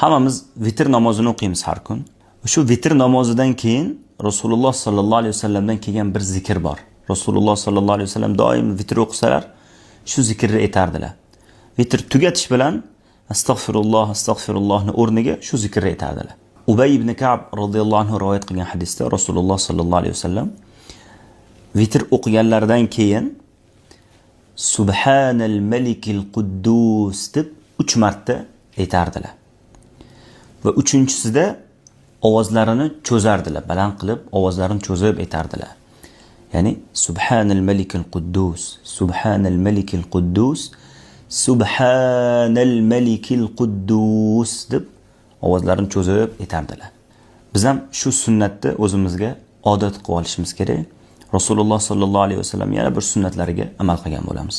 Hammamiz vitr namozini o'qiymiz har kun. Shu vitr namozidan keyin Rasululloh sallallohu alayhi vasallamdan kelgan bir zikr bor. Rasululloh sallallohu alayhi vasallam doim vitr o'qisalar, shu zikrni aytardilar. Vitr tugatish bilan astag'firulloh, astag'firullohni o'rniga shu zikrni aytardilar. Ubay ibn Ka'b radhiyallohu anhu rivoyat qilgan hadisda Rasululloh sallallohu alayhi vasallam vitr o'qiganlaridan keyin Subhanal malikil quddus deb 3 marta aytardilar. Va uchinchisida ovozlarini cho'zardilar, baland qilib ovozlarini cho'zib aytardilar. Ya'ni Subhanal malikil quddus, Subhanal malikil quddus, Subhanal malikil quddus deb ovozlarini cho'zib aytardilar. Biz ham shu sunnatni o'zimizga odat qilib olishimiz kerak. Rasululloh sallallohu alayhi vasallam yana bir sunnatlariga amal qilgan bo'lamiz.